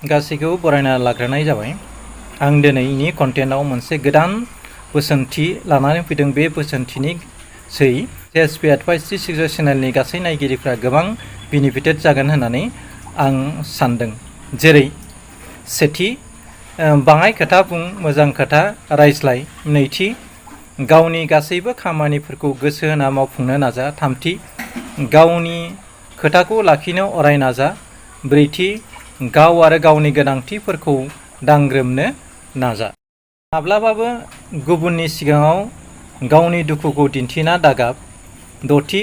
गासैखौबो बरायना लाग्रोनाय जाबाय। आं दिनैनि कन्टेन्टआव मोनसे गोदान बोसोनथि लानानै फैदों। बे बोसोनथिनि एसपि एडभाइस 360 चेनेलनि गासै नायगिरिफ्रा गोबां बेनिफिटेड जागोन होननानै आं सानदों। जेरै सेथि, बाङाय खोथा बुं, मोजां खोथा रायज्लाय। नैथि, गावनि गासैबो खामानिफोरखौ गोसो होना मावफुंनो नाजा। थामथि, गावनि खोथाखौ लाखिनो अराय नाजा। ब्रैथि, गाव आरो गावनि गोनांथिफोरखौ दांग्रोमनो नाजा। माब्लाबाबो गुबुननि सिगाङाव गावनि दुखुखौ दिन्थिना दागाब। दथि,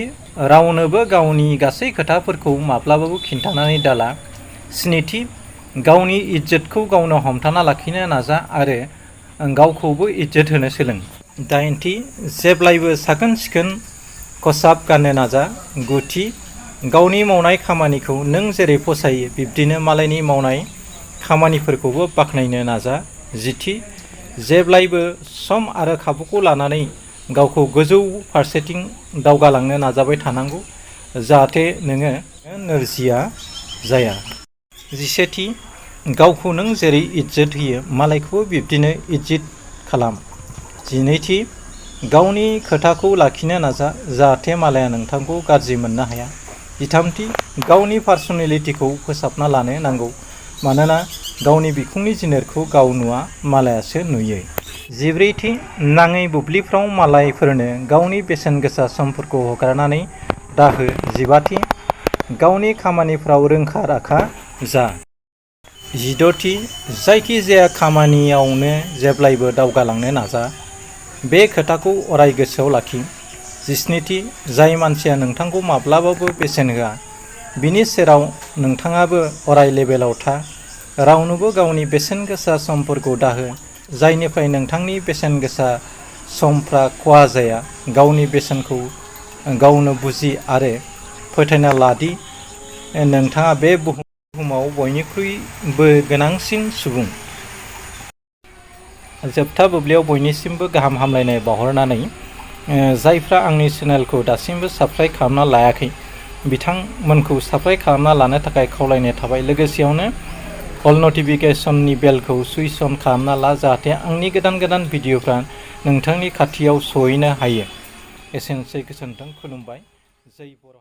रावनोबो गावनि गासै खोथाफोरखौ माब्लाबाबो खिन्थानानै दाला। स्निथि, गावनि इज्जतखौ गावनो हमथाना लाखिनो नाजा आरो गावखौबो इज्जत होनो सोलों। दाइनथि, जेब्लायबो साखोन सिखोन खसाब गाननो नाजा। गुथि, गावनि मावनाय खामानिखौ नों जेरै फसायो बिब्दिनो मालायनि मावनाय खामानिफोरखौबो बाख्नायनो नाजा। जिथि, जेब्लायबो सम आरो खाबुखौ लानानै गावखौ गोजौ फारसेथिं दावगालांनो नाजाबाय थानांगौ, जाहाथे नोङो नोरजिया जाया। जिसेथि, गावखौ नों जेरै इज्जत होयो मालायखौबो बिब्दिनो इज्जत खालाम। जिनैथि, गावनि खोथाखौ लाखिनो नाजा, जाहाथे मालाया नोंथांखौ गाज्रि मोननो हाया। जिथामथि, गावनि पार्सनेलिटिखौ फोसाबना लानो नांगौ, मानोना गावनि बिखुंनि जिनिरखौ गाव नुवा, मालायासो नुयो। जिब्रैथि, नाङै बुब्लिफ्राव मालायफोरनो गावनि बेसेन गोसा समफोरखौ हगारनानै दाहो। जिबाथि, गावनि खामानिफ्राव रोंखा राखा जा। जिद'थि, जायखिजाया खामानियावनो जेब्लायबो दावगालांनो नाजा, बे खोथाखौ अराय गोसोआव लाखि। जिस्निथि, जाय मानसिया नोंथांखौ माब्लाबाबो बेसेन होआ बिनि सेराव नोंथाङाबो अराय लेभेलाव था। रावनोबो गावनि बेसेन गोसा समफोरखौ दाहो, जायनिफ्राय नोंथांनि बेसेन गोसा समफ्रा खहा जाया। गावनि बेसेनखौ गावनो बुजि आरो फोथायना लादि नोंथाङा बे बुहुमाव बयनिख्रुइबो गोनांसिन सुबुं। जोबथा बुब्लियाव बयनिसिमबो गाहाम हामलायनाय बावहरनानै जायफ्रा आंनि चेनेलखौ दासिमबो साबस्क्राइब खालामना लायाखै बिथांमोनखौ साबस्क्राइब खालामना लानो थाखाय खावलायनाय थाबाय। लोगोसेयावनो अल नटिफिकेशननि बेलखौ सुइच अन खालामना ला, जाहाथे आंनि गोदान गोदान भिडिअफ्रा नोंथांनि खाथियाव सहैनो हायो। एसेनोसै, गोजोन्थों, खुलुमबाय। जै बर'